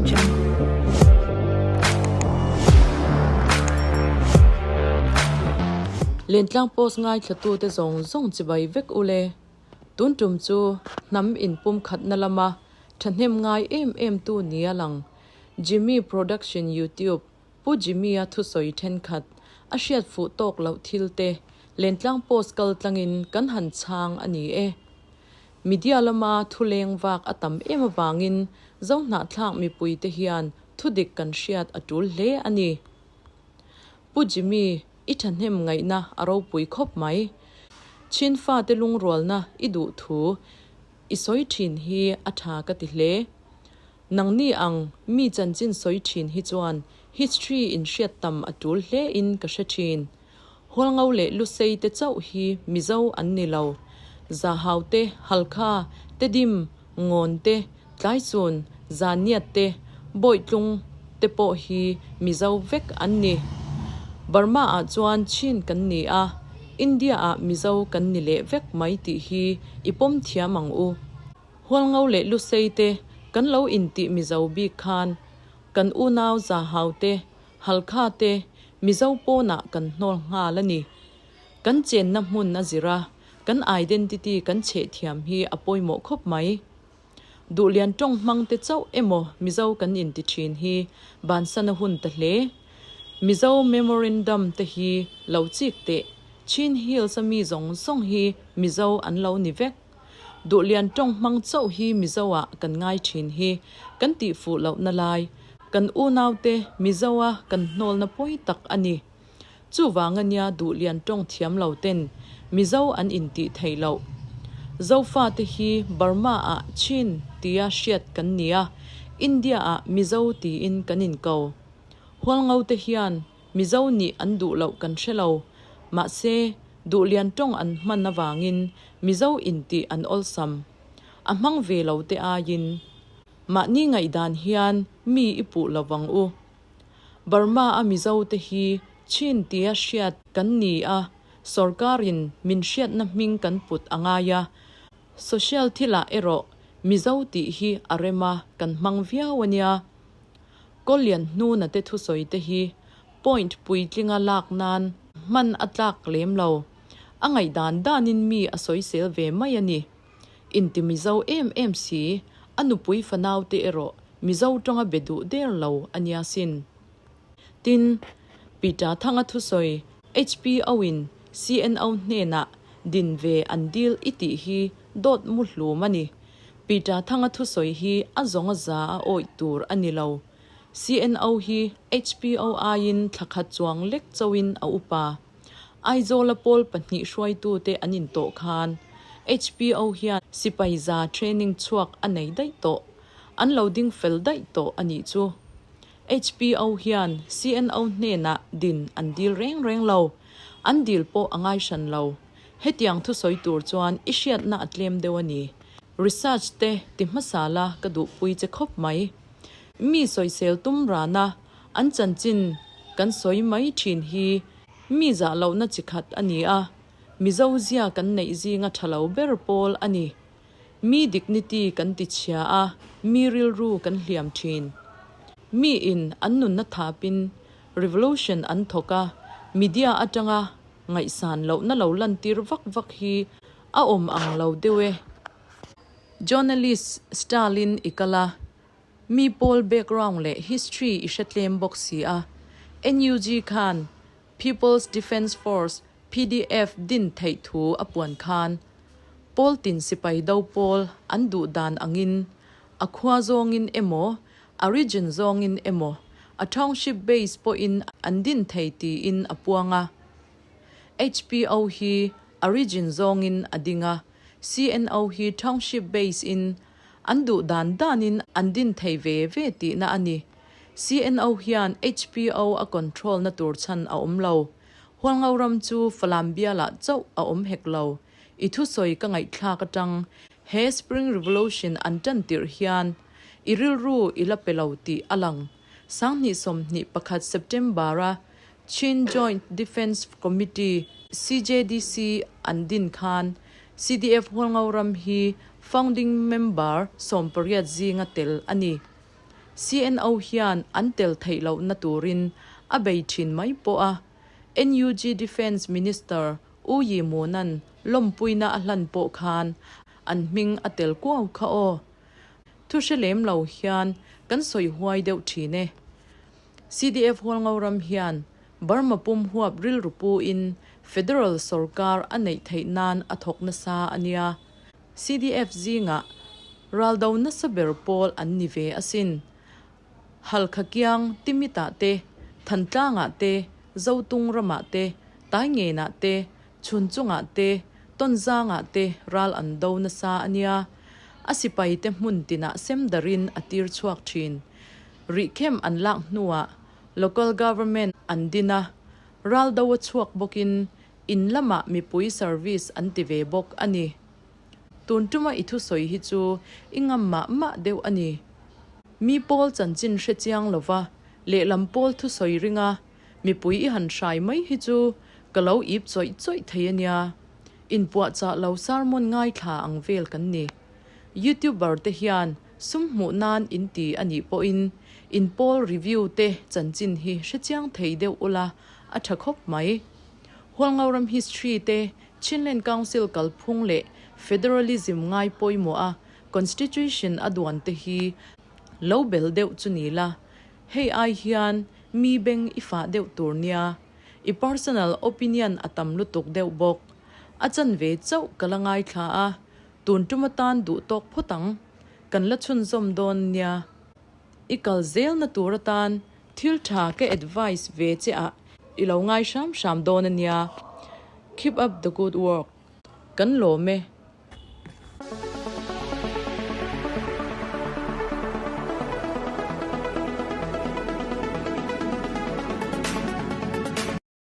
Jungle. Lentlang post ngaithlatute zawng zawng chibai vek ule. Tun tum chu hnam inpumkhatna lama thahnem ngai em em tu nia lang Jimmy Production YouTube Pu Jimmy-a thusawi thenkhat a hriat fuh tawk loh thil te Lentlang post kal tlangin kan han chhang a ni e. Media lama thu leng vak a tam em avangin Zohnahthlak mipuite hian thudik kan hriat a tul hle a ni. Pu Jimmy, i thahnem ngaihna a ropui khawp mai. Chin fate lungrualna i duh thu i sawi thin hi a tha ka ti hle. Nangni ang mi chanchin sawi thin hi chuan history in hriat tam a tul hle in ka hre thin. Hualngo leh Lusei te chauh hi Mizo an ni lo. Zahau te, Halkha, Tedim, Ngawn te, Tlaichun, Zaniat te, Bawitlung te pawh hi Mizo vek an ni. Burma ah chuan Chin kan ni a, India ah Mizo kan ni leh vek mai tih hi i pawm thiam ang u. Hualngo leh Lusei te kan lo intih Mizo bik khan kan unau Zahau te, Halkha te Mizo pawnah kan hnawl nghal a ni. Kan chenna hmun a zir a, kan identity kan chheh thiam hi a pawimawh khawp mai. Duhlian tawng hmang te chauh emaw Mizo kan inti thin hi bansan a hun ta hle. Mizo Memorandum te hi lo chik teh, Chin Hills a mi zawng zawng hi Mizo an lo ni vek. Duhlian tawng hmang chauh hi Mizo ah kan ngai thin hi kan tih fuh lohna lai, kan unaute Mizo a kan hnawlna pawi tak a ni. Chuvang a nia Duhlian tawng thiam lo ten Mizo an intih theih loh. Zofa te hi Burma ah Chin tia hriat kan ni a, India ah Mizo tiin kan inko. Hualngo te hian Mizo nih an duh loh kan hre lo. Mahse, Duhlian tawng an hman avangin Mizo intih an awlsam. A hmang ve lo te aiin. Mahni ngaihdan hian mi i puh lo vang u. Burma a Mizo te hi Chin tia hriat kan ni a, sorkarin min hriatna hming kan put a ngai a. Social thilah erawh Mizo tih hi a rem a, kan hmang viau a nia. Kawlian hnuna te thusawi te hi point puitlinga lak nan hman a tlak lem lo. A ngaihdan danin mi a sawisel ve mai a ni. Inti Mizo em em si, a nupui fanau te erawh Mizo tawnga be duh der lo a nia sin. Tin, Peter Thanga thusawi HPO in CNO hnenah din ve an dil i tih hi dawt mu hlum a ni. Peter Thanga thusawi hi a zawng a za a awih tur a ni lo. CNO hi HPO aiin thla khat chuang lek chauhin a upa. Aizawla pawl pahnih hruaitute an intawh khan HPO hian sipai za training chhuak a nei daih tawh. An lo ding fel daih tawh a nih chu. HPO hian CNO hnenah din an dil reng reng lo. An dil pawh a ngai hran lo. Hetiang thusawi tur chuan i hriatna a tlem deuh a ni. Research te ti hmasa la ka duhpui che khawp mai. Mi sawisel tum rana an chanchin kan sawi mai thin hi mi zah lohna chi khat a ni a, Mizo zia kan neih zinga tha lo ber pawl a ni. Mi dignity kan ti chhia a, mi rilru kan hliam thin. Mi in an nunna thapin revolution an thawk a, media atanga Ngaihsan lohna lo lantir vak vak hi a awm ang lo deuh e. Journalist Stalin i kal a, mi pawl background leh history i hre tlem bawk si a. NUG khan People's Defence Force, pdf, din theih thu a puan khan pawl tin sipai do pawl an duh dan angin a khua zawngin emaw a region zawngin emaw a township base pawhin an din thei tiin a puang a. HPO hi a region zawngin a ding a, CNO hi township base in an duh dan danin an din thei ve ve tihna a ni. CNO hian HPO a control na tur chhan a awm lo. Hualngo ram chu Falam bialah chauh a awm hek lo. I thusawi ka ngaihthlak atang he Spring Revolution an tan tirh hian I rilru i la pe lo tih a lang. 2021 September-a Chin Joint Defence Committee, CJDC, an din khan CDF Hualngo ram hi founding member 18 zinga tel a ni. CNO hian an tel theih lohna turin a bei thin mai pawh a, NUG Defence Minister U Yi Muna'n lawmpuina a hlan pawh khan an hming a tel kuau kha aw. Thu hre lem lo hian kan sawi huai deuh thin e. CDF Hualngo ram hian Burma pum huap rilru pu-in Federal sorkar a neih theih nan a thawk nasa a nia. CDF zingah ral do nasa ber pawl an ni ve asin. Halkha kiang Timitah te, Thantlangah te, Zotung ramah te, Taingenah te, Chhunchungah te, Tawnzangah te ral an do nasa a nia. A sipaite hmun tinah semdarin a tir chhuak thin. Rihkhem an lak hnuah Local Government an din a, ral do a chhuak bawkin in lamah mipui service an ti ve bawk a ni. Tun tuma i thusawi hi chu i ngam mah mah deuh a ni. Mi pawl chanchin hre chiang lova lehlam pawl thusawi ringa mipui i han hrai mai hi chu ka lo ip chawih chawih thei a nia. Inpuahchah lo sermon ngaithla ang vel kan ni. Youtuber te hian sum hmuh nan in ti a nih pawhin in pawl review te chanchin hi hrechiang thei deuh ula a tha khawp mai. Hualngoram history te Chinland Council kalphung leh Federalism ngai pawimawh a Constitution a duan te hi lo bel deuh chu ni la, hei ai hian mi beng i fah deuh tur nia. I personal opinion a tam lutuk deuh bawk. A chanve chauh ka la ngaithla a, Tun tum atan duh tawk phawt ang. Kan la chhunzawm dawn nia. I kal zelna tur atan thil tha ka advice ve che ah i lo ngai hram hram dawn a nia. Keep up the good work. Kan lawm e.